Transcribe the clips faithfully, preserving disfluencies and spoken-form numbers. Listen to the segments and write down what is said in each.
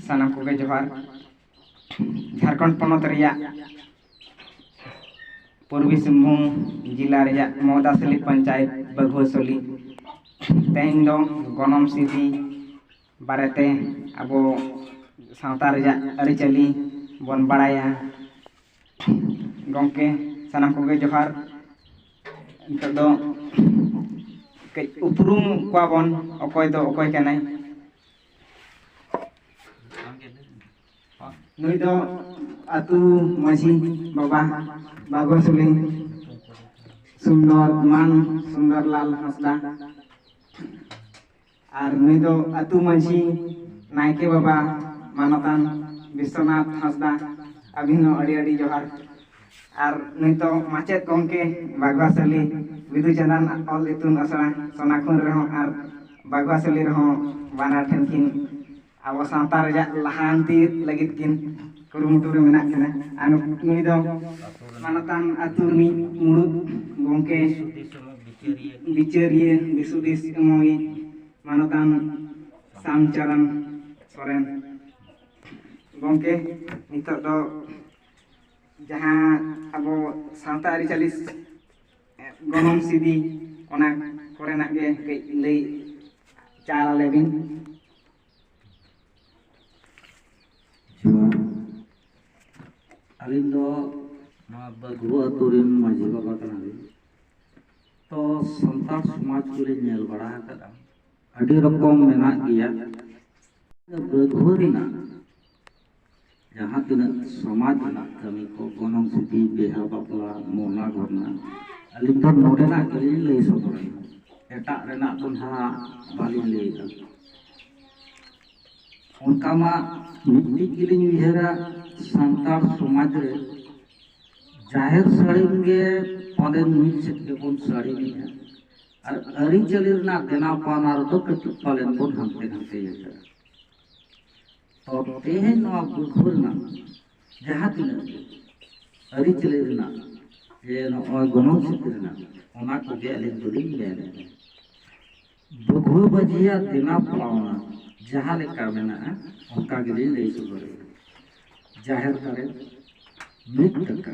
ᱥᱟᱱᱟᱢ ᱠᱚᱜᱮ ᱡᱚᱦᱟᱨ᱾ ᱡᱷᱟᱲᱠᱷᱚᱸᱰ ᱯᱚᱱᱚᱛ ᱨᱮᱭᱟᱜ ᱯᱩᱨᱵᱤ ᱥᱤᱝᱵᱷᱩᱢ ᱡᱮᱞᱟ ᱨᱮᱭᱟᱜ ᱢᱚᱦᱚᱫᱟᱥᱟᱞᱤ ᱯᱚᱧᱪᱟᱭᱮᱛ ᱵᱟᱹᱜᱷᱩᱣᱟᱹᱥᱟᱹᱞᱤ᱾ ᱛᱮᱦᱮᱧ ᱫᱚ ᱜᱚᱱᱚᱝ ᱥᱤᱫᱤ ᱵᱟᱨᱮᱛᱮ ᱟᱵᱚ ᱥᱟᱶᱛᱟ ᱨᱮᱭᱟᱜ ᱟᱹᱨᱤᱪᱟᱹᱞᱤ ᱵᱚᱱ ᱵᱟᱲᱟᱭᱟ᱾ ᱜᱚᱢᱠᱮ, ᱥᱟᱱᱟᱢ ᱠᱚᱜᱮ ᱡᱚᱦᱟᱨ᱾ ᱱᱤᱛᱚᱜ ᱫᱚ ᱠᱟᱹᱡ ᱩᱯᱨᱩᱢ ᱠᱚᱣᱟ ᱵᱚᱱ, ᱚᱠᱚᱭ ᱫᱚ ᱚᱠᱚᱭ ᱠᱟᱱᱟᱭ᱾ ᱱᱩᱭ ᱫᱚ ᱟᱹᱛᱩ ᱢᱟᱹᱡᱷᱤ ᱵᱟᱵᱟ ᱵᱟᱹᱜᱷᱩᱣᱟᱹᱥᱟᱹᱞᱤ ᱥᱩᱱᱫᱚᱨ ᱢᱟᱱ ᱥᱩᱱᱫᱚᱨᱞᱟᱞ ᱦᱟᱸᱥᱫᱟ᱾ ᱟᱨ ᱱᱩᱭ ᱫᱚ ᱟᱹᱛᱩ ᱢᱟᱹᱡᱷᱤ ᱱᱟᱭᱠᱮ ᱵᱟᱵᱟ ᱢᱟᱱᱚᱛᱟᱱ ᱵᱤᱥᱥᱚᱱᱟᱛᱷ ᱦᱟᱸᱥᱫᱟ, ᱟᱹᱵᱤᱱ ᱦᱚᱸ ᱟᱹᱰᱤ ᱟᱹᱰᱤ ᱡᱚᱦᱟᱨ᱾ ᱟᱨ ᱱᱩᱭ ᱫᱚ ᱢᱟᱪᱮᱫ ᱜᱚᱢᱠᱮ ᱵᱟᱜᱽᱣᱟᱥᱟᱞᱤ ᱵᱤᱫᱩ ᱪᱟᱸᱫᱟᱱ ᱚᱞ ᱤᱛᱩᱱ ᱟᱥᱲᱟ ᱥᱳᱱᱟᱠᱷᱩᱱ ᱨᱮᱦᱚᱸ ᱟᱨ ᱵᱟᱜᱽᱣᱟᱥᱟᱞᱤ ᱨᱮᱦᱚᱸ ᱵᱟᱱᱟᱨ ᱴᱷᱮᱱ ᱠᱤᱱ ᱟᱵᱚ ᱥᱟᱶᱛᱟ ᱨᱮᱭᱟᱜ ᱞᱟᱦᱟᱱᱛᱤ ᱞᱟᱹᱜᱤᱫ ᱠᱤᱱ ᱠᱩᱨᱩᱢᱩᱴᱩ ᱨᱮ ᱢᱮᱱᱟᱜ ᱠᱤᱱᱟ᱾ ᱟᱨ ᱱᱩᱭ ᱫᱚ ᱢᱟᱱᱚᱛᱟᱱ ᱟᱹᱛᱩ ᱨᱤᱱᱤᱡ ᱢᱩᱬᱩᱫ ᱜᱚᱢᱠᱮ, ᱵᱤᱪᱟᱹᱨᱤᱭᱟᱹ ᱫᱤᱥ ᱦᱩᱫᱤᱥ ᱮᱢᱚᱜᱤᱡ ᱢᱟᱱᱚᱛᱟᱱ ᱥᱟᱢᱪᱟᱨᱟᱱ ᱥᱚᱨᱮᱱ᱾ ᱜᱚᱢᱠᱮ, ᱱᱤᱛᱚᱜ ᱫᱚ ᱡᱟᱦᱟᱸ ᱟᱵᱚ ᱥᱟᱶᱛᱟ ᱟᱹᱨᱤᱪᱟᱹᱞᱤ ᱜᱚᱱᱚᱝ ᱥᱤᱫᱤ, ᱚᱱᱟ ᱠᱚᱨᱮᱱᱟᱜ ᱜᱮ ᱠᱟᱹᱡ ᱞᱟᱹᱭ ᱪᱟᱞ ᱟᱞᱮ ᱵᱤᱱ᱾ ᱡᱚᱦᱟᱨ᱾ ᱟᱹᱞᱤᱧ ᱫᱚ ᱱᱚᱣᱟ ᱵᱟᱹᱜᱷᱩ ᱟᱹᱛᱩ ᱨᱮᱱ ᱢᱟᱹᱡᱷᱤ ᱵᱟᱵᱟ ᱠᱟᱱᱟᱞᱤᱧ᱾ ᱛᱚ ᱥᱟᱱᱛᱟᱲ ᱥᱚᱢᱟᱡᱽ ᱠᱚᱞᱤᱧ ᱧᱮᱞ ᱵᱟᱲᱟ ᱟᱠᱟᱫᱟ, ᱟᱹᱰᱤ ᱨᱚᱠᱚᱢ ᱢᱮᱱᱟᱜ ᱜᱮᱭᱟ᱾ ᱵᱟᱹᱜᱷᱩ ᱨᱮᱱᱟᱜ ᱡᱟᱦᱟᱸ ᱛᱤᱱᱟᱹᱜ ᱥᱚᱢᱟᱡᱽ ᱨᱮᱱᱟᱜ ᱠᱟᱹᱢᱤ ᱠᱚ, ᱜᱚᱱᱚᱝ ᱥᱤᱫᱤ, ᱵᱤᱦᱟ ᱵᱟᱯᱞᱟ, ᱢᱚᱨᱱᱟ ᱜᱷᱚᱨᱱᱟ, ᱟᱹᱞᱤᱧ ᱫᱚ ᱱᱚᱰᱮᱱᱟᱜ ᱜᱮᱞᱤᱧ ᱞᱟᱹᱭ ᱥᱚᱫᱚᱨᱟ᱾ ᱮᱴᱟᱜ ᱨᱮᱱᱟᱜ ᱫᱚ ᱱᱟᱦᱟᱜ ᱵᱟᱹᱞᱤᱧ ᱞᱟᱹᱭᱮᱫᱟ᱾ ᱚᱱᱠᱟ ᱢᱟ ᱢᱤᱫᱴᱤᱡ ᱜᱮᱞᱤᱧ ᱩᱭᱦᱟᱹᱨᱟ, ᱥᱟᱱᱛᱟᱲ ᱥᱚᱢᱟᱡᱽ ᱨᱮ ᱡᱟᱦᱮᱨ ᱥᱟᱹᱲᱤᱢ ᱜᱮ ᱯᱟᱞᱮᱱ ᱢᱤᱫ ᱥᱮᱫ ᱜᱮᱵᱚᱱ ᱥᱟᱹᱲᱤᱢᱮᱜᱼᱟ, ᱟᱨ ᱟᱹᱨᱤᱪᱟᱹᱞᱤ ᱨᱮᱱᱟᱜ ᱵᱮᱱᱟᱣ ᱯᱟᱣᱱᱟ ᱨᱮᱫᱚ ᱠᱟᱹᱴᱤᱡ ᱯᱟᱞᱮᱱ ᱵᱚᱱ ᱦᱟᱱᱛᱮ ᱱᱟᱛᱮ ᱟᱠᱟᱱᱟ᱾ ᱛᱚ ᱛᱮᱦᱮᱧ ᱱᱚᱣᱟ ᱵᱟᱹᱜᱷᱩ ᱨᱮᱱᱟᱜ ᱡᱟᱦᱟᱸ ᱛᱤᱱᱟᱹᱜ ᱜᱮ ᱟᱹᱨᱤᱪᱟᱹᱞᱤ ᱨᱮᱱᱟᱜ, ᱡᱮ ᱱᱚᱜᱼᱚᱭ ᱜᱚᱱᱚᱝ ᱥᱤᱫᱤ ᱨᱮᱱᱟᱜ, ᱚᱱᱟ ᱠᱚᱜᱮ ᱟᱹᱞᱤᱧ ᱫᱚᱞᱤᱧ ᱢᱮᱱᱮᱫᱼᱟ᱾ ᱵᱟᱹᱜᱷᱩ ᱢᱟᱹᱡᱷᱤᱭᱟᱜ ᱵᱮᱱᱟᱣ ᱯᱟᱣᱱᱟ ᱡᱟᱦᱟᱸ ᱞᱮᱠᱟ ᱢᱮᱱᱟᱜᱼᱟ, ᱚᱱᱠᱟ ᱜᱮᱞᱤᱧ ᱞᱟᱹᱭ ᱥᱚᱫᱚᱨᱮᱫᱼᱟ᱾ ᱡᱟᱦᱮᱨ ᱫᱟᱨᱮ ᱢᱤᱫ ᱴᱟᱠᱟ,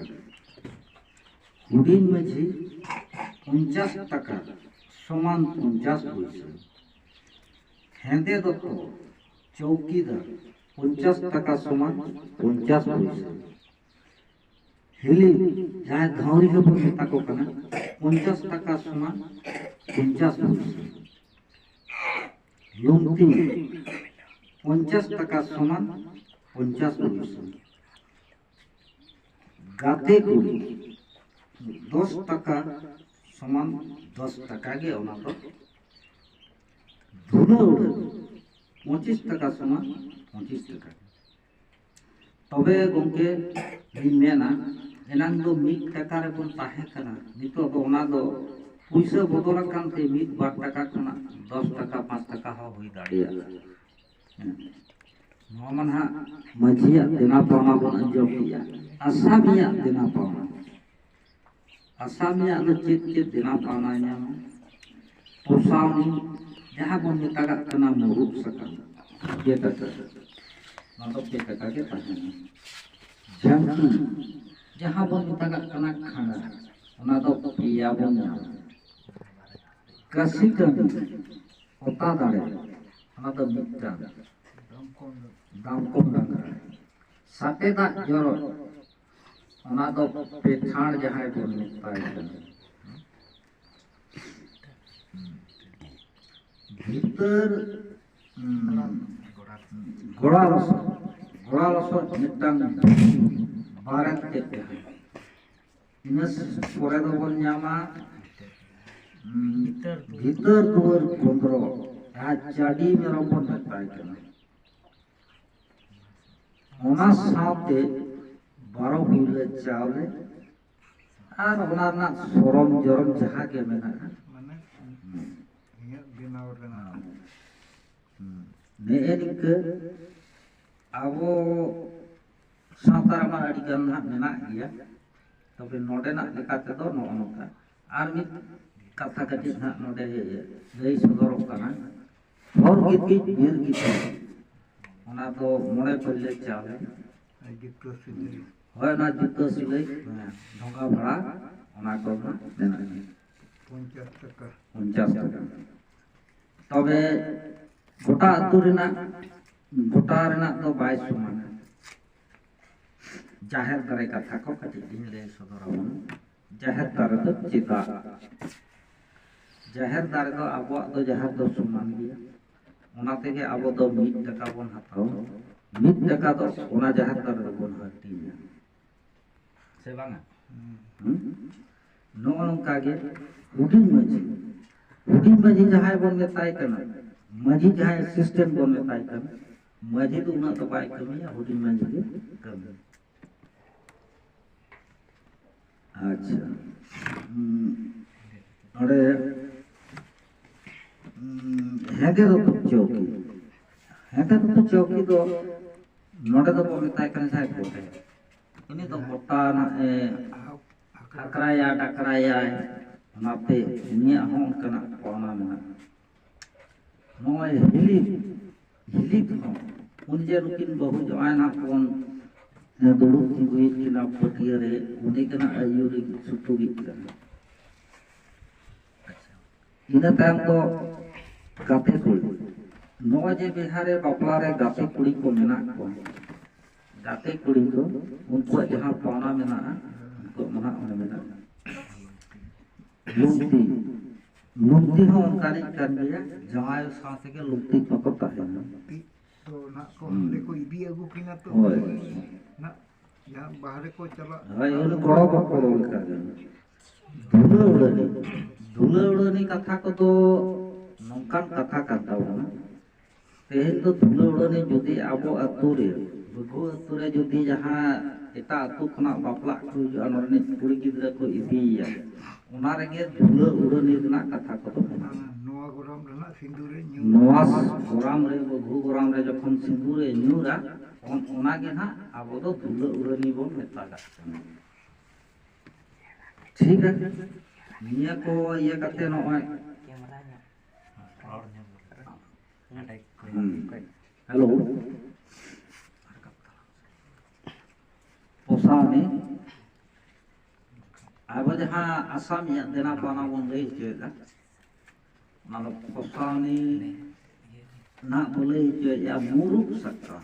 ᱦᱩᱰᱤᱧ ᱢᱟᱹᱡᱷᱤ ᱯᱚᱧᱪᱟᱥ ᱴᱟᱠᱟ ᱥᱚᱢᱟᱱ ᱯᱚᱧᱪᱟᱥ ᱯᱩᱭᱥᱟᱹ, ᱦᱮᱸᱫᱮ ᱫᱚᱛᱚ ᱪᱚᱣᱠᱤᱫᱟᱨ ᱯᱚᱧᱪᱟᱥ ᱴᱟᱠᱟ ᱥᱚᱢᱟᱱ ᱯᱚᱧᱪᱟᱥ ᱯᱩᱭᱥᱟᱹ, ᱦᱤᱞᱤ, ᱡᱟᱦᱟᱸᱭ ᱫᱷᱟᱣᱨᱤ ᱜᱮᱵᱚᱱ ᱢᱮᱛᱟ ᱠᱚ ᱠᱟᱱᱟ, ᱯᱚᱧᱪᱟᱥ ᱴᱟᱠᱟ ᱥᱚᱢᱟᱱ ᱯᱚᱧᱪᱟᱥ ᱯᱩᱭᱥᱟᱹ, ᱞᱩᱢᱛᱤ ᱯᱚᱧᱪᱟᱥ ᱴᱟᱠᱟ ᱥᱚᱢᱟᱱ ᱯᱚᱧᱪᱟᱥ ᱯᱩᱭᱥᱟᱹ, ᱜᱟᱛᱮ ᱠᱩᱲᱤ ᱫᱚᱥ ᱴᱟᱠᱟ ᱥᱚᱢᱟᱱ ᱫᱚᱥ ᱴᱟᱠᱟ ᱜᱮ, ᱚᱱᱟ ᱫᱚ ᱫᱷᱩᱱᱟᱹ ᱩᱰᱟᱹᱣ ᱯᱚᱸᱪᱤᱥ ᱴᱟᱠᱟ ᱥᱚᱢᱟᱱ ᱯᱚᱸᱪᱤᱥ ᱴᱟᱠᱟ᱾ ᱛᱚᱵᱮ ᱜᱚᱢᱠᱮ, ᱞᱤᱧ ᱢᱮᱱᱟ, ᱮᱱᱟᱝ ᱫᱚ ᱢᱤᱫ ᱴᱟᱠᱟ ᱨᱮᱵᱚᱱ ᱛᱟᱦᱮᱸ ᱠᱟᱱᱟ, ᱱᱤᱛᱚᱜ ᱫᱚ ᱚᱱᱟ ᱫᱚ ᱯᱩᱭᱥᱟᱹ ᱵᱚᱫᱚᱞ ᱟᱠᱟᱱ ᱛᱮ ᱢᱤᱫ ᱵᱟᱨ ᱴᱟᱠᱟ ᱠᱷᱚᱱᱟᱜ ᱫᱚᱥ ᱴᱟᱠᱟ, ᱯᱟᱸᱪ ᱴᱟᱠᱟ ᱦᱚᱸ ᱦᱩᱭ ᱫᱟᱲᱮᱭᱟᱜᱼᱟ᱾ ᱦᱮᱸ᱾ ᱱᱚᱣᱟ ᱢᱟ ᱱᱟᱦᱟᱜ ᱢᱟᱹᱡᱷᱤᱭᱟᱜ ᱫᱮᱱᱟ ᱯᱟᱣᱱᱟ ᱵᱚᱱ ᱟᱸᱡᱚᱢ ᱠᱮᱜᱼᱟ, ᱟᱥᱟᱢᱤᱭᱟᱜ ᱫᱮᱱᱟ ᱯᱟᱣᱱᱟ᱾ ᱟᱥᱟᱢᱤᱭᱟᱜ ᱫᱚ ᱪᱮᱫ ᱪᱮᱫ ᱫᱮᱱᱟ ᱯᱟᱣᱱᱟᱭ ᱧᱟᱢᱟ? ᱯᱚᱥᱟᱣᱱᱤ, ᱡᱟᱦᱟᱸ ᱵᱚᱱ ᱢᱮᱛᱟᱜᱟᱜ ᱠᱟᱱᱟ ᱢᱩᱨᱩᱫ ᱥᱟᱠᱟᱢ, ᱯᱮ ᱴᱟᱠᱟ, ᱚᱱᱟ ᱫᱚ ᱯᱮ ᱴᱟᱠᱟ ᱜᱮ ᱛᱟᱦᱮᱱᱟ᱾ ᱡᱷᱟᱹᱱᱴᱤ, ᱡᱟᱦᱟᱸ ᱵᱚᱱ ᱢᱮᱛᱟᱜᱟᱜ ᱠᱟᱱᱟ ᱠᱷᱟᱸᱰᱟ, ᱚᱱᱟ ᱫᱚ ᱯᱮᱭᱟ ᱵᱚᱱ ᱧᱟᱢᱟ᱾ ᱠᱟᱹᱥᱤ ᱠᱟᱹᱢᱤ, ᱚᱛᱟ ᱫᱟᱲᱮ, ᱚᱱᱟ ᱫᱚ ᱢᱤᱫᱴᱟᱝ᱾ ᱫᱟᱢᱠᱚᱢ ᱰᱟᱝᱜᱟ᱾ ᱥᱟᱛᱮ ᱫᱟᱜ ᱡᱚᱨᱚ, ᱚᱱᱟ ᱫᱚ ᱯᱮᱴᱷᱟᱲ ᱡᱟᱦᱟᱸᱭ ᱵᱚᱱ ᱢᱮᱛᱟᱭ ᱠᱟᱱᱟ᱾ ᱵᱷᱤᱛᱟᱹᱨ, ᱩᱸ, ᱜᱚᱲᱟ ᱞᱚᱥᱚᱫ, ᱜᱚᱲᱟ ᱞᱚᱥᱚᱫ ᱢᱤᱫᱴᱟᱝ ᱵᱟᱨᱮᱛ ᱛᱮᱫ ᱡᱟᱦᱟᱸᱭ᱾ ᱤᱱᱟᱹ ᱯᱚᱨᱮ ᱫᱚᱵᱚᱱ ᱧᱟᱢᱟ, ᱩᱸ, ᱵᱷᱤᱛᱟᱹᱨ ᱫᱩᱣᱟᱹᱨ ᱠᱚᱸᱫᱽᱨᱚ, ᱡᱟᱦᱟᱸ ᱪᱟᱹᱰᱤ ᱢᱮᱨᱚᱢ ᱵᱚᱱ ᱢᱮᱛᱟᱭ ᱠᱟᱱᱟ᱾ ᱚᱱᱟ ᱥᱟᱶᱛᱮ ᱵᱟᱨᱚ ᱵᱤᱜᱷᱟᱹ ᱪᱟᱣᱞᱮ ᱟᱨ ᱚᱱᱟ ᱨᱮᱱᱟᱜ ᱥᱚᱨᱚᱢ ᱡᱚᱨᱚᱢ ᱡᱟᱦᱟᱸ ᱜᱮ ᱢᱮᱱᱟᱜᱼᱟ᱾ ᱢᱟᱱᱮ ᱤᱧᱟᱹᱜ ᱵᱮᱱᱟᱣ ᱨᱮᱱᱟᱜ᱾ ᱦᱩᱸ᱾ ᱱᱮᱜᱼᱮ ᱱᱤᱝᱠᱟᱹ ᱟᱵᱚ ᱥᱟᱶᱛᱟ ᱨᱮᱢᱟ ᱟᱹᱰᱤ ᱜᱟᱱ ᱱᱟᱦᱟᱜ ᱢᱮᱱᱟᱜ ᱜᱮᱭᱟ, ᱛᱚᱵᱮ ᱱᱚᱰᱮᱱᱟᱜ ᱞᱮᱠᱟ ᱛᱮᱫᱚ ᱱᱚᱜᱼᱚ ᱱᱚᱝᱠᱟ᱾ ᱟᱨ ᱢᱤᱫ ᱠᱟᱛᱷᱟ ᱠᱟᱹᱴᱤᱡ ᱱᱟᱦᱟᱜ ᱱᱚᱰᱮ ᱞᱟᱹᱭ ᱥᱚᱫᱚᱨᱚᱜ ᱠᱟᱱᱟ᱾ ᱦᱚᱨ ᱜᱤᱛᱤᱡ ᱵᱤᱨ ᱜᱤᱛᱤᱡ, ᱚᱱᱟ ᱫᱚ ᱢᱚᱬᱮ ᱯᱟᱹᱭᱞᱟᱹ ᱪᱟᱣᱞᱮ᱾ ᱟᱨ ᱡᱩᱛᱟᱹ ᱥᱤᱞᱟᱹᱭ᱾ ᱦᱳᱭ, ᱚᱱᱟ ᱡᱩᱛᱟᱹ ᱥᱤᱞᱟᱹᱭ, ᱦᱮᱸ, ᱰᱷᱚᱸᱜᱟ ᱵᱷᱟᱲᱟ, ᱚᱱᱟ ᱠᱚ ᱢᱮᱱᱟᱜ ᱜᱮᱭᱟ᱾ ᱯᱚᱧᱪᱟᱥ ᱴᱟᱠᱟ᱾ ᱯᱚᱧᱪᱟᱥ ᱴᱟᱠᱟ᱾ ᱛᱚᱵᱮ ᱜᱚᱴᱟ ᱟᱹᱛᱩ ᱨᱮᱱᱟᱜ, ᱜᱚᱴᱟ ᱨᱮᱱᱟᱜ ᱫᱚ ᱵᱟᱭ ᱥᱚᱢᱟᱱᱟ᱾ ᱡᱟᱦᱮᱨ ᱫᱟᱨᱮ ᱠᱟᱛᱷᱟ ᱠᱚ ᱠᱟᱹᱴᱤᱡ ᱞᱤᱧ ᱞᱟᱹᱭ ᱥᱚᱫᱚᱨ ᱟᱵᱚᱱ᱾ ᱡᱟᱦᱮᱨ ᱫᱟᱨᱮ ᱫᱚ ᱪᱮᱫᱟᱜ? ᱡᱟᱦᱮᱨ ᱫᱟᱨᱮ ᱫᱚ ᱟᱵᱚᱣᱟᱜ ᱫᱚ ᱡᱟᱦᱮᱨ ᱫᱚ ᱥᱚᱢᱟᱱ ᱜᱮᱭᱟ᱾ ᱚᱱᱟ ᱛᱮᱜᱮ ᱟᱵᱚ ᱫᱚ ᱢᱤᱫ ᱴᱟᱠᱟ ᱵᱚᱱ ᱦᱟᱛᱟᱣᱟ, ᱢᱤᱫ ᱴᱟᱠᱟ ᱫᱚ ᱚᱱᱟ ᱡᱟᱦᱮᱨ ᱫᱟᱨᱮ ᱨᱮᱵᱚᱱ ᱦᱟᱹᱴᱤᱧᱟ, ᱥᱮ ᱵᱟᱝᱟ? ᱦᱩᱸ᱾ ᱱᱚᱜᱼᱚ ᱱᱚᱝᱠᱟ ᱜᱮ ᱦᱩᱰᱤᱧ ᱢᱟᱹᱡᱷᱤ, ᱦᱩᱰᱤᱧ ᱢᱟᱹᱡᱷᱤ ᱡᱟᱦᱟᱸᱭ ᱵᱚᱱ ᱢᱮᱛᱟᱭ ᱠᱟᱱᱟ, ᱢᱟᱹᱡᱷᱤ ᱡᱟᱦᱟᱸᱭ assistant ᱵᱚᱱ ᱢᱮᱛᱟᱭ ᱠᱟᱱᱟ, ᱢᱟᱹᱡᱷᱤ ᱫᱚ ᱩᱱᱟᱹᱜ ᱫᱚ ᱵᱟᱭ ᱠᱟᱹᱢᱤᱭᱟ, ᱦᱩᱰᱤᱧ ᱢᱟᱹᱡᱷᱤ ᱜᱮ ᱠᱟᱹᱢᱤᱭᱟ᱾ ᱟᱪᱪᱷᱟ, ᱦᱩᱸ, ᱱᱚᱰᱮ, ᱦᱩᱸ, ᱦᱮᱸᱫᱮ ᱫᱚᱛᱚ ᱪᱚᱣᱠᱤ, ᱦᱮᱸᱫᱮ ᱫᱚᱛᱚ ᱪᱚᱣᱠᱤ ᱫᱚ ᱱᱚᱰᱮ ᱫᱚᱵᱚ ᱢᱮᱛᱟᱭ ᱠᱟᱱᱟ ᱡᱟᱦᱟᱸᱭ ᱵᱚᱴᱮ, ᱩᱱᱤ ᱫᱚ ᱜᱚᱴᱟ ᱱᱟᱜ ᱮ ᱟᱠᱨᱟᱭᱟ, ᱰᱟᱠᱨᱟᱭᱟᱭ, ᱚᱱᱟᱛᱮ ᱩᱱᱤᱭᱟᱜ ᱦᱚᱸ ᱚᱱᱠᱟᱱᱟᱜ ᱯᱟᱣᱱᱟ ᱢᱮᱱᱟᱜᱼᱟ᱾ ᱱᱚᱜᱼᱚᱭ ᱦᱤᱞᱤ, ᱦᱤᱞᱤ ᱛᱮᱦᱚᱸ ᱩᱱ ᱡᱮ ᱱᱩᱠᱤᱱ ᱵᱟᱹᱦᱩ ᱡᱟᱶᱟᱭ ᱱᱟᱜ ᱵᱚᱱ, ᱮ, ᱫᱩᱲᱩᱵ ᱛᱤᱸᱜᱩᱭᱮᱫ ᱠᱤᱱᱟ ᱯᱟᱹᱴᱭᱟᱹ ᱨᱮ, ᱩᱱᱤ ᱠᱟᱱᱟ ᱟᱹᱭᱩᱨᱤᱡ ᱥᱩᱛᱩᱜᱤᱡ ᱠᱟᱱᱟ᱾ ᱤᱱᱟᱹ ᱛᱟᱭᱚᱢ ᱫᱚ ᱜᱟᱛᱮ ᱠᱩᱲᱤ᱾ ᱱᱚᱜᱼᱚᱭ ᱡᱮ ᱵᱤᱦᱟᱨ ᱨᱮ ᱵᱟᱯᱞᱟ ᱨᱮ ᱜᱟᱛᱮ ᱠᱩᱲᱤ ᱠᱚ ᱢᱮᱱᱟᱜ ᱠᱚᱣᱟ, ᱜᱟᱛᱮ ᱠᱩᱲᱤ ᱠᱚ, ᱩᱱᱠᱩᱣᱟᱜ ᱡᱟᱦᱟᱸ ᱯᱟᱣᱱᱟ ᱢᱮᱱᱟᱜᱼᱟ, ᱩᱱᱠᱩᱣᱟᱜ ᱢᱟ ᱱᱟᱜ ᱚᱸᱰᱮ ᱢᱮᱱᱟᱜᱼᱟ᱾ ᱞᱩᱝᱛᱤ, ᱞᱩᱝᱛᱤ ᱦᱚᱸ ᱚᱱᱠᱟᱱᱤᱡ ᱠᱟᱱ ᱜᱮᱭᱟ, ᱡᱟᱶᱟᱭ ᱥᱟᱶ ᱛᱮᱜᱮ ᱞᱩᱝᱛᱤ ᱠᱚᱠᱚ ᱛᱟᱦᱮᱱᱟ᱾ ᱛᱚ ᱱᱟᱜ ᱠᱚ ᱦᱩᱸ᱾ ᱦᱟᱸᱰᱮ ᱠᱚ ᱤᱫᱤ ᱟᱹᱜᱩ ᱠᱤᱱᱟ ᱛᱚ᱾ ᱦᱳᱭ᱾ ᱱᱟᱜ ᱡᱟᱦᱟᱸ ᱵᱟᱦᱨᱮ ᱠᱚ ᱪᱟᱞᱟᱜ ᱦᱳᱭ, ᱩᱱᱤ ᱜᱚᱲᱚ ᱜᱚᱯᱚᱲᱚ ᱞᱮᱠᱟ ᱜᱮ᱾ ᱫᱷᱩᱞᱟᱹ ᱩᱰᱟᱹᱱᱤ, ᱫᱷᱩᱞᱟᱹ ᱩᱰᱟᱹᱱᱤ ᱠᱟᱛᱷᱟ ᱠᱚᱫᱚ ᱱᱚᱝᱠᱟᱱ ᱠᱟᱛᱷᱟ ᱠᱟᱱ ᱛᱟᱵᱚᱱᱟ᱾ ᱛᱮᱦᱮᱧ ᱫᱚ ᱫᱷᱩᱞᱟᱹ ᱩᱰᱟᱹᱱᱤ ᱡᱩᱫᱤ ᱟᱵᱚ ᱟᱹᱛᱩ ᱨᱮ, ᱵᱷᱟᱹᱜᱩ ᱟᱹᱛᱩ ᱨᱮ ᱡᱩᱫᱤ ᱡᱟᱦᱟᱸ ᱮᱴᱟᱜ ᱟᱹᱛᱩ ᱠᱷᱚᱱᱟᱜ ᱵᱟᱯᱞᱟᱜ ᱠᱚ ᱦᱤᱡᱩᱜᱼᱟ, ᱱᱚᱰᱮᱱᱤᱡ ᱠᱩᱲᱤ ᱜᱤᱫᱽᱨᱟᱹ ᱠᱚ ᱤᱫᱤᱭᱮᱭᱟ, ᱚᱱᱟ ᱨᱮᱜᱮ ᱫᱷᱩᱞᱟᱹ ᱩᱰᱟᱹᱱᱤ ᱨᱮᱱᱟᱜ ᱠᱟᱛᱷᱟ ᱠᱚᱫᱚ ᱢᱮᱱᱟᱜᱼᱟ᱾ ᱱᱚᱣᱟ ᱜᱚᱨᱟᱢ ᱨᱮᱱᱟᱜ ᱥᱤᱸᱫᱩᱨ ᱮ ᱧᱩᱨᱟ᱾ ᱱᱚᱣᱟ ᱜᱚᱨᱟᱢ ᱨᱮ, ᱵᱷᱟᱹᱜᱩ ᱜᱚᱨᱟᱢ ᱨᱮ ᱡᱚᱠᱷᱚᱱ ᱥᱤᱸᱫᱩᱨ ᱮ ᱧᱩᱨᱟ, ᱚᱱ-, ᱚᱱᱟ ᱜᱮ ᱱᱟᱜ ᱟᱵᱚ ᱫᱚ ᱫᱷᱩᱞᱟᱹ ᱩᱰᱟᱹᱱᱤ ᱵᱚᱱ ᱢᱮᱛᱟᱜᱟᱜ ᱠᱟᱱᱟ᱾ ᱴᱷᱤᱠ ᱟᱪᱷᱮ? ᱱᱤᱭᱟᱹ ᱠᱚ ᱤᱭᱟᱹ ᱠᱟᱛᱮ ᱱᱚᱜᱼᱚᱭ, ᱠᱮᱢᱮᱨᱟ ᱧᱮᱞ᱾ ᱦᱮᱞᱳ᱾ ᱯᱚᱥᱟᱣᱱᱤ, ᱟᱵᱚ ᱡᱟᱦᱟᱸ ᱟᱥᱟᱢᱤᱭᱟᱜ ᱫᱮᱱᱟ ᱯᱟᱣᱱᱟ ᱵᱚᱱ ᱞᱟᱹᱭ ᱦᱚᱪᱚᱭᱮᱫᱟ, ᱚᱱᱟ ᱫᱚ ᱯᱚᱥᱟᱣᱱᱤ ᱱᱟᱦᱟᱜ ᱵᱚ ᱞᱟᱹᱭ ᱦᱚᱪᱚᱭᱮᱫᱼᱟ ᱢᱩᱨᱩᱠ ᱥᱟᱠᱟᱢ᱾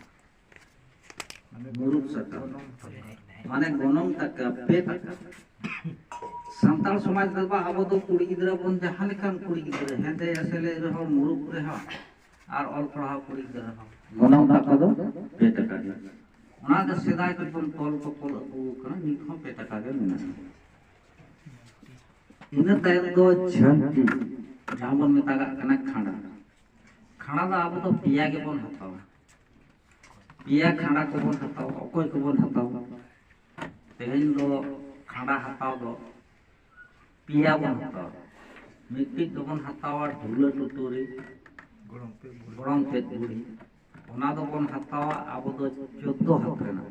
ᱢᱩᱨᱩᱠ ᱥᱟᱠᱟᱢ ᱢᱟᱱᱮ ᱜᱚᱱᱚᱝ ᱴᱟᱠᱟ, ᱯᱮ ᱴᱟᱠᱟ᱾ ᱥᱟᱱᱛᱟᱲ ᱥᱚᱢᱟᱡᱽ ᱨᱮᱫᱚ ᱟᱵᱚ ᱫᱚ ᱠᱩᱲᱤ ᱜᱤᱫᱽᱨᱟᱹ ᱵᱚᱱ, ᱡᱟᱦᱟᱸ ᱞᱮᱠᱟᱱ ᱠᱩᱲᱤ ᱜᱤᱫᱽᱨᱟᱹ, ᱦᱮᱸᱫᱮ ᱮᱥᱮᱞᱮ ᱨᱮᱦᱚᱸ, ᱢᱩᱨᱩᱠ ᱨᱮᱦᱚᱸ, ᱟᱨ ᱚᱞ ᱯᱟᱲᱦᱟᱣ ᱠᱩᱲᱤ ᱜᱤᱫᱽᱨᱟᱹ ᱦᱚᱸ ᱜᱚᱱᱚᱝ ᱴᱟᱠᱟ ᱫᱚ ᱯᱮ ᱴᱟᱠᱟ ᱜᱮ᱾ ᱚᱱᱟ ᱫᱚ ᱥᱮᱫᱟᱭ ᱠᱷᱚᱱ ᱵᱚᱱ ᱛᱚᱞ ᱛᱚᱯᱚᱞ ᱟᱹᱜᱩ ᱟᱠᱟᱱᱟ, ᱱᱤᱛ ᱦᱚᱸ ᱯᱮ ᱴᱟᱠᱟ ᱜᱮ ᱢᱮᱱᱟᱜᱼᱟ᱾ ᱤᱱᱟᱹ ᱛᱟᱭᱚᱢ ᱫᱚ ᱡᱷᱟᱹᱱᱴᱤ, ᱡᱟᱦᱟᱸ ᱵᱚᱱ ᱢᱮᱛᱟᱜᱟᱜ ᱠᱟᱱᱟ ᱠᱷᱟᱸᱰᱟ᱾ ᱠᱷᱟᱸᱰᱟ ᱫᱚ ᱟᱵᱚ ᱫᱚ ᱯᱮᱭᱟ ᱜᱮᱵᱚᱱ ᱦᱟᱛᱟᱣᱟ᱾ ᱯᱮᱭᱟ ᱠᱷᱟᱸᱰᱟ ᱠᱚᱵᱚᱱ ᱦᱟᱛᱟᱣᱟ᱾ ᱚᱠᱚᱭ ᱠᱚᱵᱚᱱ ᱦᱟᱛᱟᱣᱟ? ᱛᱮᱦᱮᱧ ᱫᱚ ᱠᱷᱟᱸᱰᱟ ᱦᱟᱛᱟᱣ ᱫᱚ ᱯᱮᱭᱟ ᱵᱚᱱ ᱦᱟᱛᱟᱣᱟ᱾ ᱢᱤᱫᱴᱤᱡ ᱫᱚᱵᱚᱱ ᱦᱟᱛᱟᱣᱟ ᱰᱷᱩᱞᱟᱹ ᱴᱩᱴᱩᱨᱤ, ᱜᱚᱲᱚᱢ ᱛᱮᱫ ᱵᱩᱲᱦᱤ᱾ ᱚᱱᱟ ᱫᱚᱵᱚᱱ ᱦᱟᱛᱟᱣᱟ ᱟᱵᱚ ᱫᱚ ᱪᱳᱫᱽᱫᱳ ᱦᱟᱛ ᱨᱮᱱᱟᱜ᱾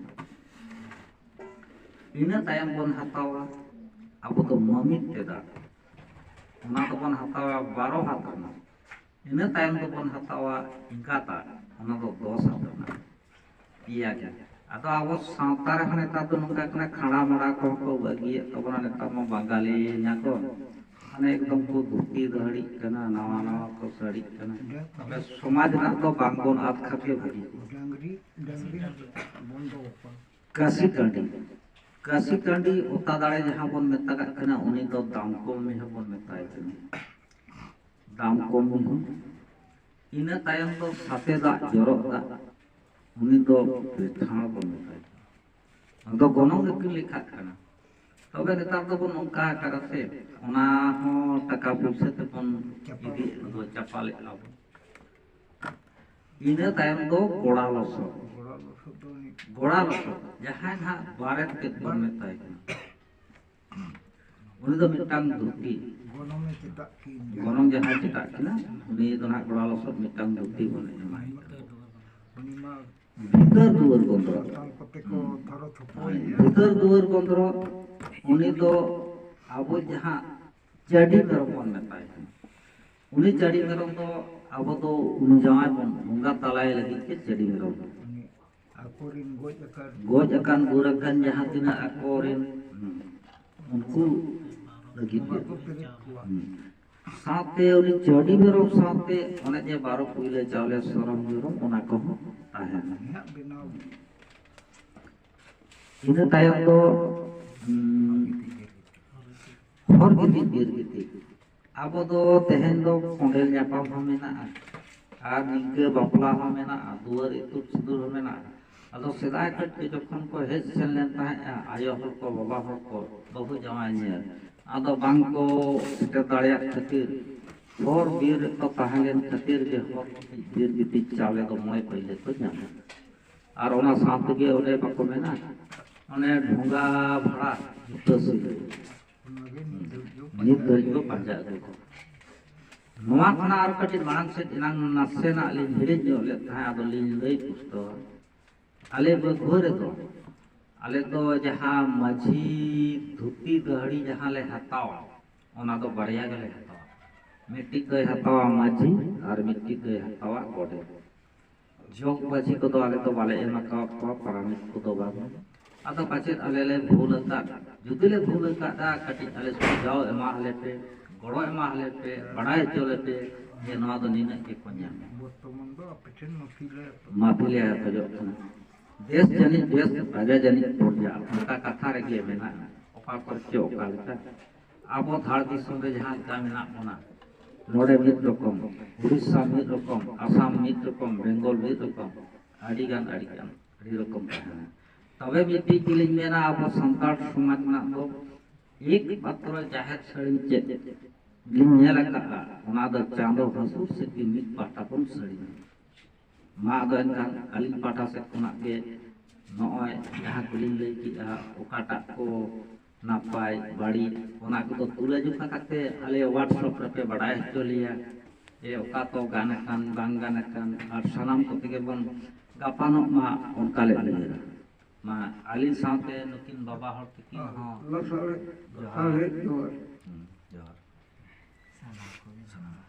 ᱤᱱᱟᱹ ᱛᱟᱭᱚᱢ ᱵᱚᱱ ᱦᱟᱛᱟᱣᱟ ᱟᱵᱚ ᱫᱚ ᱢᱟᱹᱢᱤᱛ ᱛᱮᱫᱟᱜ᱾ ᱚᱱᱟ ᱫᱚᱵᱚᱱ ᱦᱟᱛᱟᱣᱟ ᱵᱟᱨᱚ ᱦᱟᱛ ᱨᱮᱱᱟᱜ᱾ ᱤᱱᱟᱹ ᱛᱟᱭᱚᱢ ᱫᱚᱵᱚᱱ ᱦᱟᱛᱟᱣᱟ ᱮᱸᱜᱟᱛᱟᱜ, ᱚᱱᱟ ᱫᱚ ᱫᱚᱥ ᱦᱟᱛ ᱨᱮᱱᱟᱜ᱾ ᱯᱮᱭᱟ ᱜᱮ᱾ ᱟᱫᱚ ᱟᱵᱚ ᱥᱟᱶᱛᱟ ᱨᱮᱦᱚᱸ ᱱᱮᱛᱟᱨ ᱫᱚ ᱱᱚᱝᱠᱟ ᱠᱟᱱᱟ, ᱠᱷᱟᱸᱰᱟ ᱢᱟᱲᱟ ᱠᱚᱦᱚᱸ ᱠᱚ ᱵᱟᱹᱜᱤᱭᱮᱫ ᱛᱟᱵᱚᱱᱟ᱾ ᱱᱮᱛᱟᱨ ᱢᱟ ᱵᱟᱝᱜᱟᱞᱤ ᱧᱟ ᱠᱚ, ᱢᱟᱱᱮ ᱮᱠᱫᱚᱢ ᱠᱚ ᱫᱷᱩᱛᱤ ᱫᱟᱹᱦᱲᱤᱜ ᱠᱟᱱᱟ, ᱱᱟᱣᱟ ᱱᱟᱣᱟ ᱠᱚ ᱥᱟᱹᱲᱤᱜ ᱠᱟᱱᱟ᱾ ᱛᱚᱵᱮ ᱥᱚᱢᱟᱡᱽ ᱨᱮᱱᱟᱜ ᱫᱚ ᱵᱟᱝ ᱵᱚᱱ ᱟᱫ ᱠᱷᱟᱱ ᱜᱮ ᱵᱷᱟᱹᱜᱤ ᱠᱚᱜᱼᱟ᱾ ᱰᱟᱝᱨᱤ, ᱰᱟᱝᱨᱤ ᱵᱚᱱᱫᱚ ᱟᱠᱟᱱ᱾ ᱠᱟᱹᱥᱤ ᱴᱟᱺᱰᱤ, ᱠᱟᱹᱥᱤ ᱴᱟᱺᱰᱤ ᱚᱛᱟ ᱫᱟᱲᱮ ᱡᱟᱦᱟᱸ ᱵᱚᱱ ᱢᱮᱛᱟᱜᱟᱜ ᱠᱟᱱᱟ, ᱩᱱᱤ ᱫᱚ ᱫᱟᱢ ᱠᱚᱢ ᱢᱤᱦᱩ ᱵᱚᱱ ᱢᱮᱛᱟᱭ ᱠᱟᱱᱟ᱾ ᱫᱟᱢ ᱠᱚᱢ ᱢᱤᱦᱩ᱾ ᱤᱱᱟᱹ ᱛᱟᱭᱚᱢ ᱫᱚ ᱥᱟᱛᱮ ᱫᱟᱜ ᱡᱚᱨᱚᱜ ᱫᱟᱜ, ᱩᱱᱤ ᱫᱚ ᱯᱮᱴᱷᱟᱲ ᱵᱚᱱ ᱢᱮᱛᱟᱭ ᱠᱟᱱᱟ᱾ ᱟᱫᱚ ᱜᱚᱱᱚᱝ ᱜᱮᱠᱤᱱ ᱞᱮᱠᱷᱟᱜ ᱠᱟᱱᱟ᱾ ᱛᱚᱵᱮ ᱱᱮᱛᱟᱨ ᱫᱚᱵᱚᱱ ᱱᱚᱝᱠᱟ ᱟᱠᱟᱫᱟ ᱥᱮ, ᱚᱱᱟ ᱦᱚᱸ ᱴᱟᱠᱟ ᱯᱩᱭᱥᱟᱹ ᱛᱮᱵᱚᱱ ᱤᱫᱤᱭᱮᱫ ᱫᱚ, ᱪᱟᱯᱟᱞᱮᱫ ᱟᱵᱚᱱ᱾ ᱤᱱᱟᱹ ᱛᱟᱭᱚᱢ ᱫᱚ ᱜᱚᱲᱟ ᱞᱚᱥᱚᱫ᱾ ᱜᱚᱲᱟ ᱞᱚᱥᱚᱫ ᱫᱚ ᱩᱱᱤ ᱜᱚᱲᱟ ᱞᱚᱥᱚᱫ, ᱡᱟᱦᱟᱸᱭ ᱱᱟᱦᱟᱜ ᱵᱟᱨᱮᱛ ᱛᱮᱫ ᱵᱚᱱ ᱢᱮᱛᱟᱭ ᱠᱟᱱᱟ, ᱩᱱᱤ ᱫᱚ ᱢᱤᱫᱴᱟᱝ ᱫᱷᱩᱛᱤ᱾ ᱜᱚᱱᱚᱝ ᱮ ᱪᱮᱫᱟᱜ ᱠᱤᱱ? ᱜᱚᱱᱚᱝ ᱡᱟᱦᱟᱸᱭ ᱪᱮᱫᱟᱜ ᱠᱤᱱᱟ, ᱩᱱᱤ ᱫᱚ ᱱᱟᱦᱟᱜ ᱜᱚᱲᱟ ᱞᱚᱥᱚᱫ ᱢᱤᱫᱴᱟᱝ ᱫᱷᱩᱛᱤ ᱵᱚᱱ ᱮᱢᱟᱭ ᱠᱟᱱᱟ᱾ ᱩᱱᱤ ᱢᱟ ᱵᱷᱤᱛᱟᱹᱨ ᱫᱩᱣᱟᱹᱨ ᱵᱚᱱᱫᱚ᱾ ᱥᱟᱱᱛᱟᱲ ᱠᱚᱛᱮ ᱠᱚ ᱦᱩᱸ᱾ ᱫᱷᱚᱨᱚ ᱛᱷᱚᱯᱚᱭᱮᱭᱟ᱾ ᱵᱷᱤᱛᱟᱹᱨ ᱫᱩᱣᱟᱹᱨ ᱵᱚᱱᱫᱚ, ᱩᱱᱤ ᱫᱚ ᱟᱵᱚ ᱡᱟᱦᱟᱸ ᱪᱟᱹᱰᱤ ᱢᱮᱨᱚᱢ ᱵᱚᱱ ᱢᱮᱛᱟᱭ ᱠᱟᱱᱟ, ᱩᱱᱤ ᱪᱟᱹᱰᱤ ᱢᱮᱨᱚᱢ ᱫᱚ ᱟᱵᱚ ᱫᱚ ᱩᱱᱤ ᱡᱟᱶᱟᱭ ᱵᱚᱱ ᱵᱚᱸᱜᱟ ᱛᱟᱞᱟᱭ ᱞᱟᱹᱜᱤᱫ ᱛᱮ ᱪᱟᱹᱰᱤ ᱢᱮᱨᱚᱢ᱾ ᱩᱱᱤ ᱟᱠᱚᱨᱮᱱ ᱜᱚᱡ ᱟᱠᱟᱱ ᱜᱚᱡ ᱟᱠᱟᱱ ᱜᱩᱨ ᱟᱠᱟᱱ ᱡᱟᱦᱟᱸ ᱛᱤᱱᱟᱹᱜ ᱟᱠᱚᱨᱮᱱ, ᱦᱩᱸ, ᱩᱱᱠᱩ ᱞᱟᱹᱜᱤᱫ ᱜᱮ᱾ ᱵᱟᱠᱚ ᱯᱮᱨᱮᱡ ᱠᱚᱣᱟ᱾ ᱦᱩᱸ᱾ ᱥᱟᱶᱛᱮ ᱩᱱᱤ ᱪᱟᱹᱰᱤ ᱢᱮᱨᱚᱢ ᱥᱟᱶᱛᱮ ᱚᱱᱮ ᱡᱮ ᱵᱟᱨᱚ ᱯᱩᱭᱞᱟᱹ ᱪᱟᱣᱞᱮ ᱥᱚᱨᱚᱢ ᱡᱚᱨᱚᱢ ᱚᱱᱟ ᱠᱚᱦᱚᱸ ᱛᱟᱦᱮᱱᱟ᱾ ᱩᱱᱤᱭᱟᱜ ᱵᱮᱱᱟᱣ᱾ ᱤᱱᱟᱹ ᱛᱟᱭᱚᱢ ᱫᱚ, ᱩᱸ, ᱦᱚᱨ ᱜᱤᱛᱤᱡ ᱵᱤᱨ ᱜᱤᱛᱤᱡ᱾ ᱟᱵᱚ ᱫᱚ ᱛᱮᱦᱮᱧ ᱫᱚ ᱠᱚᱸᱰᱮᱞ ᱧᱟᱯᱟᱢ ᱦᱚᱸ ᱢᱮᱱᱟᱜᱼᱟ, ᱟᱨ ᱱᱤᱝᱠᱟᱹ ᱵᱟᱯᱞᱟ ᱦᱚᱸ ᱢᱮᱱᱟᱜᱼᱟ, ᱫᱩᱣᱟᱹᱨ ᱤᱛᱩᱫ ᱥᱤᱸᱫᱩᱨ ᱦᱚᱸ ᱢᱮᱱᱟᱜᱼᱟ᱾ ᱟᱫᱚ ᱥᱮᱫᱟᱭ ᱠᱷᱚᱱ ᱜᱮ ᱡᱚᱠᱷᱚᱱ ᱠᱚ ᱦᱮᱡ ᱥᱮᱱ ᱞᱮᱱ ᱛᱟᱦᱮᱸᱫᱼᱟ, ᱟᱭᱳ ᱦᱚᱲ ᱠᱚ, ᱵᱟᱵᱟ ᱦᱚᱲ ᱠᱚ, ᱵᱟᱹᱦᱩ ᱡᱟᱶᱟᱭ ᱧᱮᱞ, ᱟᱫᱚ ᱵᱟᱝ ᱠᱚ ᱥᱮᱴᱮᱨ ᱫᱟᱲᱮᱭᱟᱜ ᱠᱷᱟᱹᱛᱤᱨ, ᱦᱚᱨ ᱵᱤᱨ ᱨᱮᱠᱚ ᱛᱟᱦᱮᱸ ᱞᱮᱱ ᱠᱷᱟᱹᱛᱤᱨ ᱜᱮ ᱦᱚᱨ ᱵᱤᱨ ᱜᱤᱛᱤᱡ ᱪᱟᱣᱞᱮ ᱫᱚ ᱢᱚᱬᱮ ᱯᱟᱹᱭᱞᱟᱹ ᱠᱚ ᱧᱟᱢᱟ᱾ ᱟᱨ ᱚᱱᱟ ᱥᱟᱶ ᱛᱮᱜᱮ ᱚᱸᱰᱮ ᱵᱟᱠᱚ ᱢᱮᱱᱟ, ᱚᱱᱮ ᱰᱷᱚᱸᱜᱟ ᱵᱷᱟᱲᱟ ᱡᱩᱛᱟᱹ ᱥᱤᱞᱟᱹᱭ᱾ ᱱᱤᱛ ᱫᱷᱟᱹᱨᱤᱡ ᱠᱚ ᱯᱟᱸᱡᱟ ᱟᱹᱜᱩ ᱠᱚᱣᱟ᱾ ᱱᱚᱣᱟ ᱠᱷᱚᱱᱟᱜ ᱟᱨ ᱠᱟᱹᱴᱤᱡ ᱢᱟᱲᱟᱝ ᱥᱮᱫ ᱮᱱᱟᱝ ᱱᱟᱥᱮᱱᱟᱜ ᱞᱤᱧ ᱦᱤᱲᱤᱧ ᱧᱚᱜ ᱞᱮᱫ ᱛᱟᱦᱮᱸᱫ, ᱟᱫᱚ ᱞᱤᱧ ᱞᱟᱹᱭ ᱯᱩᱥᱴᱟᱹᱣᱟ᱾ ᱟᱞᱮ ᱵᱟᱹᱜᱩᱣᱟᱹ ᱨᱮᱫᱚ, ᱟᱞᱮ ᱫᱚ ᱡᱟᱦᱟᱸ ᱢᱟᱹᱡᱷᱤ ᱫᱷᱩᱛᱤ ᱫᱟᱹᱦᱲᱤ ᱡᱟᱦᱟᱸ ᱞᱮ ᱦᱟᱛᱟᱣᱟ, ᱚᱱᱟ ᱫᱚ ᱵᱟᱨᱭᱟ ᱜᱮᱞᱮ ᱦᱟᱛᱟᱣᱟ᱾ ᱢᱤᱫᱴᱤᱡ ᱫᱚᱭ ᱦᱟᱛᱟᱣᱟ ᱢᱟᱹᱡᱷᱤ ᱟᱨ ᱢᱤᱫᱴᱤᱡ ᱫᱚᱭ ᱦᱟᱛᱟᱣᱟ ᱜᱚᱰᱮᱛ᱾ ᱡᱚᱜᱽ ᱢᱟᱹᱡᱷᱤ ᱠᱚᱫᱚ ᱟᱞᱮ ᱫᱚ ᱵᱟᱞᱮ ᱮᱢ ᱟᱠᱟᱣᱟᱫ ᱠᱚᱣᱟ, ᱯᱟᱨᱟᱱᱤᱠ ᱠᱚᱫᱚ ᱵᱟᱝ᱾ ᱟᱫᱚ ᱯᱟᱪᱮᱫ ᱟᱞᱮ ᱞᱮ ᱵᱷᱩᱞ ᱟᱠᱟᱫ, ᱡᱩᱫᱤ ᱞᱮ ᱵᱷᱩᱞ ᱟᱠᱟᱫᱟ, ᱠᱟᱹᱴᱤᱡ ᱟᱞᱮ ᱥᱩᱡᱷᱟᱣ ᱮᱢᱟ ᱟᱞᱮ ᱯᱮ, ᱜᱚᱲᱚ ᱮᱢᱟ ᱟᱞᱮ ᱯᱮ, ᱵᱟᱲᱟᱭ ᱦᱚᱪᱚ ᱞᱮᱯᱮ ᱡᱮ ᱱᱚᱣᱟ ᱫᱚ ᱱᱤᱱᱟᱹᱜ ᱜᱮᱠᱚ ᱧᱟᱢᱟ᱾ ᱵᱚᱨᱛᱚᱢᱟᱱ ᱫᱚ ᱟᱯᱮ ᱴᱷᱮᱱ ᱢᱟᱹᱯᱤ ᱞᱮ ᱢᱟᱹᱯᱤ ᱞᱮ ᱠᱷᱚᱡᱚᱜ ᱠᱟᱱᱟ᱾ ᱫᱮᱥ ᱡᱟᱹᱱᱤᱡ ᱵᱮᱥ, ᱨᱟᱡᱟ ᱡᱟᱹᱱᱤᱡ ᱯᱨᱚᱡᱟ, ᱚᱱᱠᱟ ᱠᱟᱛᱷᱟ ᱨᱮᱜᱮ ᱢᱮᱱᱟᱜᱼᱟ᱾ ᱚᱠᱟ ᱠᱚᱨᱮ ᱪᱚ ᱚᱠᱟ ᱞᱮᱠᱟ᱾ ᱟᱵᱚ ᱫᱷᱟᱲ ᱫᱤᱥᱚᱢ ᱨᱮ ᱡᱟᱦᱟᱸ ᱞᱮᱠᱟ ᱢᱮᱱᱟᱜ ᱵᱚᱱᱟ, ᱱᱚᱰᱮ ᱢᱤᱫ ᱨᱚᱠᱚᱢ, ᱩᱲᱤᱥᱥᱟ ᱢᱤᱫ ᱨᱚᱠᱚᱢ, ᱟᱥᱟᱢ ᱢᱤᱫ ᱨᱚᱠᱚᱢ, ᱵᱮᱝᱜᱚᱞ ᱢᱤᱫ ᱨᱚᱠᱚᱢ, ᱟᱹᱰᱤ ᱜᱟᱱ, ᱟᱹᱰᱤ ᱜᱟᱱ, ᱟᱹᱰᱤ ᱨᱚᱠᱚᱢ ᱛᱟᱦᱮᱱᱟ᱾ ᱛᱚᱵᱮ ᱢᱤᱫᱴᱤᱡ ᱜᱮᱞᱤᱧ ᱢᱮᱱᱟ, ᱟᱵᱚ ᱥᱟᱱᱛᱟᱲ ᱥᱚᱢᱟᱡᱽ ᱨᱮᱱᱟᱜ ᱫᱚ ᱮᱠᱢᱟᱛᱨᱚ ᱡᱟᱦᱮᱨ ᱥᱟᱹᱲᱤᱢ ᱪᱮᱫ ᱞᱤᱧ ᱧᱮᱞ ᱟᱠᱟᱫᱼᱟ, ᱚᱱᱟ ᱫᱚ ᱪᱟᱸᱫᱚ ᱦᱟᱹᱥᱩᱨ ᱥᱮᱫ ᱜᱮ ᱢᱤᱫ ᱯᱟᱦᱴᱟ ᱵᱚᱱ ᱥᱟᱹᱲᱤᱢᱟ᱾ ᱢᱟ ᱟᱫᱚ ᱮᱱᱠᱷᱟᱱ ᱟᱹᱞᱤᱧ ᱯᱟᱦᱴᱟ ᱥᱮᱫ ᱠᱷᱚᱱᱟᱜ ᱜᱮ ᱱᱚᱜᱼᱚᱭ ᱡᱟᱦᱟᱸ ᱠᱚᱞᱤᱧ ᱞᱟᱹᱭ ᱠᱮᱜᱼᱟ, ᱚᱠᱟᱴᱟᱜ ᱠᱚ ᱱᱟᱯᱟᱭ ᱵᱟᱹᱲᱤᱡ, ᱚᱱᱟ ᱠᱚᱫᱚ ᱛᱩᱞᱟᱹᱡᱚᱠᱷᱟ ᱠᱟᱛᱮ ᱟᱞᱮ WhatsApp ᱨᱮᱯᱮ ᱵᱟᱰᱟᱭ ᱦᱚᱪᱚ ᱞᱮᱭᱟ ᱡᱮ ᱚᱠᱟ ᱠᱚ ᱜᱟᱱ ᱟᱠᱟᱱ ᱵᱟᱝ ᱜᱟᱱ ᱟᱠᱟᱱ, ᱟᱨ ᱥᱟᱱᱟᱢ ᱠᱚᱛᱮ ᱜᱮᱵᱚᱱ ᱜᱟᱯᱟᱱᱚᱜ ᱢᱟ, ᱚᱱᱠᱟ ᱞᱮ ᱩᱭᱦᱟᱹᱨᱟ᱾ ᱢᱟ ᱟᱹᱞᱤᱧ ᱥᱟᱶᱛᱮ ᱱᱩᱠᱤᱱ ᱵᱟᱵᱟ ᱦᱚᱲ ᱛᱟᱹᱠᱤᱱ ᱦᱚᱸ ᱞᱟᱥᱟᱲᱦᱮᱫ, ᱡᱚᱦᱟᱨ᱾ ᱞᱟᱥᱟᱲᱦᱮᱫ ᱡᱚᱦᱟᱨ᱾ ᱦᱩᱸ, ᱡᱚᱦᱟᱨ᱾ ᱥᱟᱱᱟᱢ ᱠᱚᱜᱮ ᱡᱚᱦᱟᱨ᱾